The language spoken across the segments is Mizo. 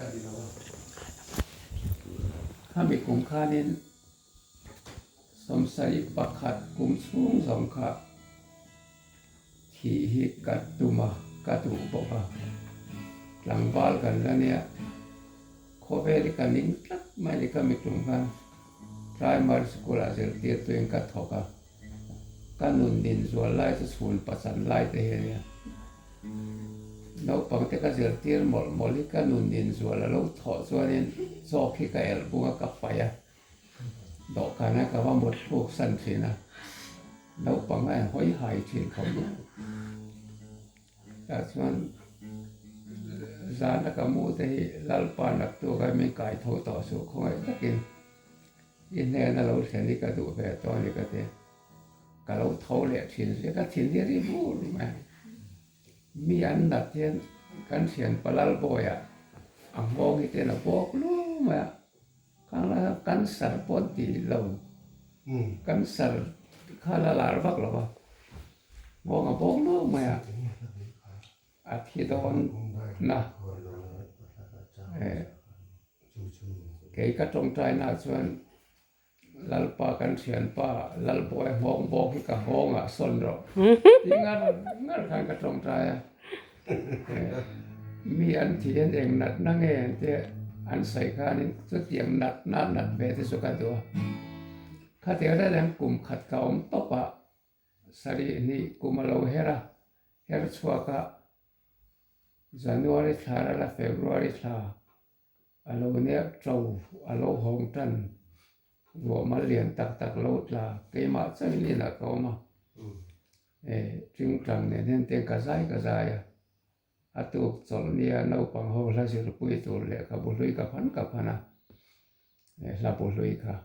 ka ni lo a. Khami kum khanin 71 kum chhung zawng kha thih hi ka tum a, ka duh bawk a. Tlangval kan la nia, khawvel hi ka ning tlat mai ni khami tum khan primary school ah zirtirtuin ka thawk a. Ka nun din zual lai chu chhun pachan lai te hi a nia. Naupang te ka zirtir mawlh mawlh hi ka nun din zual a lo thawh chuanin chawk hi ka elh bung a ka paih a, dawhkan a ka va mut thluk san thin a, naupang a hawi hai thin khawp mai. Tah chuan zana ka mu te hi Lalpa naktuk a min kai tho tawh suh khawngaih takin. I hnena lo thlen hi ka duh ve tawh a ni ka ti. Ka lo tho leh thin zia ka thin hi a ri bur mai. Mi an nat hian kan thian Palal Bawiah a nghawng hi ten a bawk lu mai a. Khang lai khan cancer pawh an ti lo. Cancer kha la lar vak lo va. Nghawng a bawk lu mai a. A thi dawn na. Kei ka tawngtaina chuan Lalpa kan thianpa Lalbawi nghawng bawk hi ka nghawngah sawn rawh tih ngar ngar khan ka tawngtai a. Mi an thi hian eng natna nge an tia an sawi khanin chutiang natna nat ve te chu ka duh a. Khatiang reng reng kum khat ka awm tawp a, sarih hnih kum a lo her a, her chhuak a. January thla rala February thla a lo nek to a lo hawng tan ruahmal lian tak tak lo tla keimah chauhin inah ka awm a eh tingtang nen hian tiang ka zai ka zai a a tuk chawlh nia naupang ho hla zirpui tur lehkhabu hlui ka phan ka phan a eh hlabu hlui kha.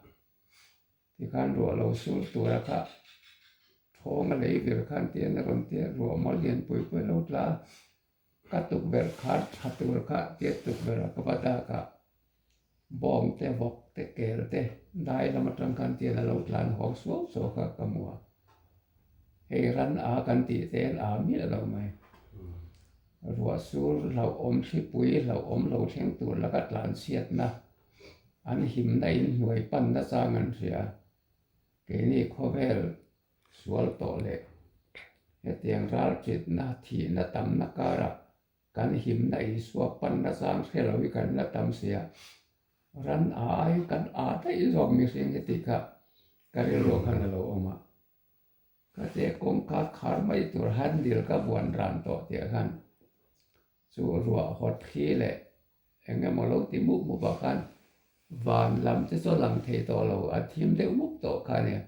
Tikhan ruah lo sur tura kha thawng a lei vir khan tian a rawn ti a, ruah mawl lian pui pui a lo tla a, ka tukverh khar tha tur kha tia tukverh a ka va dak a, bawng te vawk te kel te dai lam atang khan tian a lo tlan hawk suau suau kha ka hmu a, hei ran a kan tih te hian a miah lo mai. Ruah sur hlauhawm thlipui hlauhawm lo thleng tur laka tlan chhiatna An himna in hnuai pan nachang an hria. Keini khawvel sual tawh leh hetiang ralṭitna, thihna tamna karah kan himna Isua pan nachang hre lo hi kan la tam sia. Ran a aiin kan a daih zawk mihring hi tih kha ka rilru khan a lo awm a. Ka te kawngka khar mai tur handle ka vuan ran tawh tih khan Chu ruah hawt thli leh eng emaw lo ti mup mup ah khan van lam te chu a lang thei tawh lo, a thim deuh mup tawh kha a nia.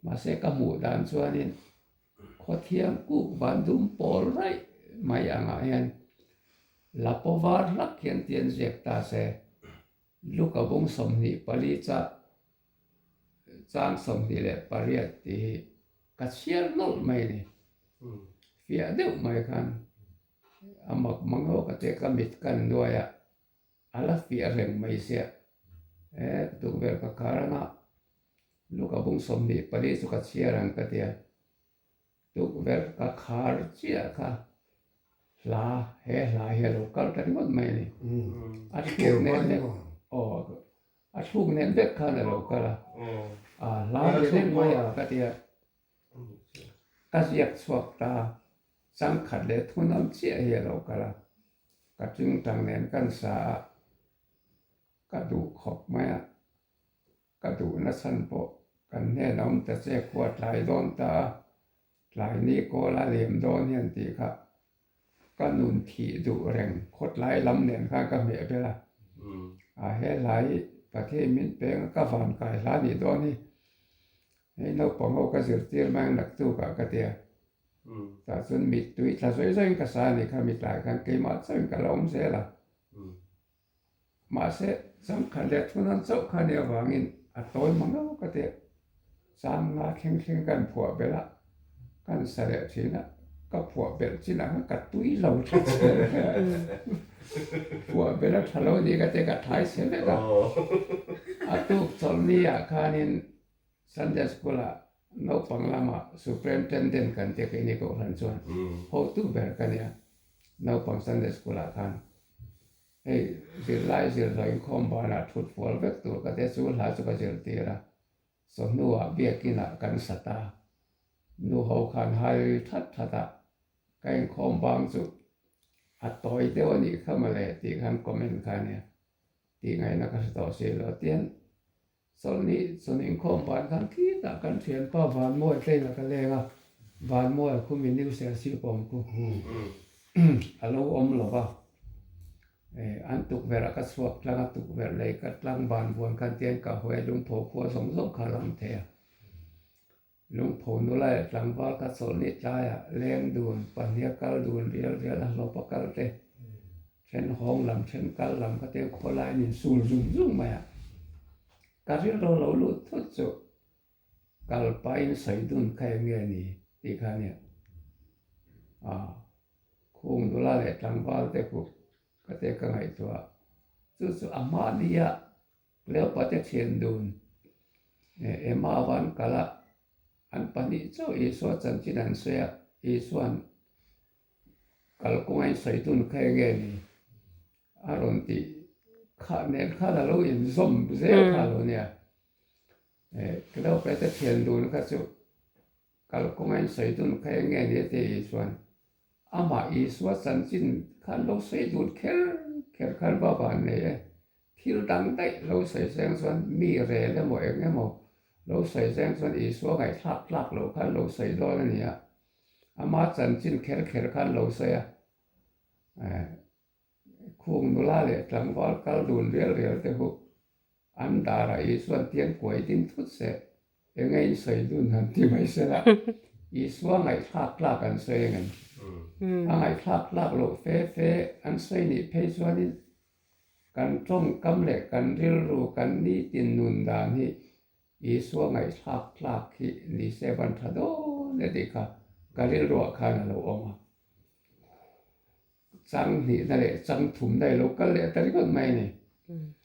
Mahse ka hmuh dan chuanin khawthiang kuk van dum pawl raih mai angah hian la paw var hlak hian ti an ziak ta se, Luka bung 24 chah chang 28 tih hi ka chhiar nawlh mai a ni. Fiah deuh mai khan A mak mang ho ka teh ka mit kan nuai a, a la fiah reng mai sia. E, tukverh ka khar anga luka bung 24 chu ka chhiar ang ka tia. Tukverh ka khar chiah kha hla, he hla hi a lo kal ta ringawt mai a ni. A thluk nen vek, aw, a thluk nen vek khan a lo kal a. A hla ni reng mai a ka tia. Ka ziak chhuak ta, changkhat leh thunawm chiah hi a lo kal a, ka tingtang nen kan sa a, ka duh khawp mai a, ka duh nachhan pawh kan hnenah awm ta che khua tlai dawn ta a, tlai ni kawl a liam dawn hian tih kha ka nun thih duh reng khawtlai lam nen khan ka hmeh vel a, a helai Pathian min peng a ka van kai hla nih dawn hi. Hei naupang ho ka zirtir mai ang naktuk ah ka ti a, tah chuan mittui tla zawi zawiin ka sa a nih kha mitlai khan keimah chauhin ka la awm zel a, mahse changkhat leh thunawn chauh kha nih avangin a tawi mang lo ka ti a, chang nga thleng thleng kan phuah belh a, kan sa leh thin a, ka phuah belh chinah khan ka tui lo tha che phuah belh a tha lo a nih ka ti a, ka thai che vek a, a tuk chawlhni ah khanin Sunday School ah naupang lamah Superintendent kan tia keini Kohhran chuan hotu ber ka nia naupang Sunday School ah khan. Hei zirlai zir zawh inkhawm banah thut fual vek tur ka tia chu hla chu ka zirtir a, chawhnuah biakinah kan sa ta. Nu ho khan hai ri that that a, ka inkhawm bang chu a tawi deuh a nih kha mawle tih khan comment kha a nia, tih ngaihna ka hre tawh si lo. Tian Chawlhni chawlh inkhawm ban khan khitah kan thianpa Vanmawi tleinah ka leng a, Vanmawi a khumi New Serchhip awm khu a lo awm lo va, an tukverh ah ka chhuak tlang a, tukverh lei ka tlang ban vuan khan tian ka hawi a, lungpho khua zawng zawng kha a lang thei a. Lungpho nula leh tlangval ka chawlhni tlaiah leng dun, pahnih a kal dun rial rial a hlawp a kal te, then hawng lam then kal lam ka tiang khawlaiin in sul zung zung mai a. Ka rilru lo lut thut chu kal pahin sawi dun kha eng nge ni tih kha nia. Aw, khung nula leh tlangval te khu ka tia ka ngaihtuah chu chu a hma nia Cleopa te thian dun Emma van kal a, an pahnih chauh Isua chanchin an sawi a, Isua'n kalkawng a insawi dun kha eng nge ni? A rawn tih khah nen khan a lo inzawm zel kha a lo nia. Cleopa te thian dun kha chu Kalkawng a insawi dun kha eng nge ni a ti Isua'n amah Isua chanchin khan lo sawi dun kher kher khan va van nei e. Thil dang daih lo sawi zeng chuan mi rel emaw eng emaw lo sawi zeng chuan Isua ngaihthlak tlak loh khan lo sawi dawn a ni a, ama chanchin kher kher khan lo sawi a. Khung nula leh tlangval kal dun rial rial te hu an darah Isua'n tiang kuai ding thut se, eng a insawi dun han ti mai se la, Isua ngaihthlak tlak an sawi ang em? A ngaihthlak tlak loh fe fe an sawi nih phei chuanin kan tawngkam leh kan rilru kan nitin nun dan hi Isua ngaihthlak tlak hi ni se van tha dawn e tih kha ka rilruah khan a lo awm a. Chang hnihna leh chang thumna i lo kal leh ta ringawt mai a ni.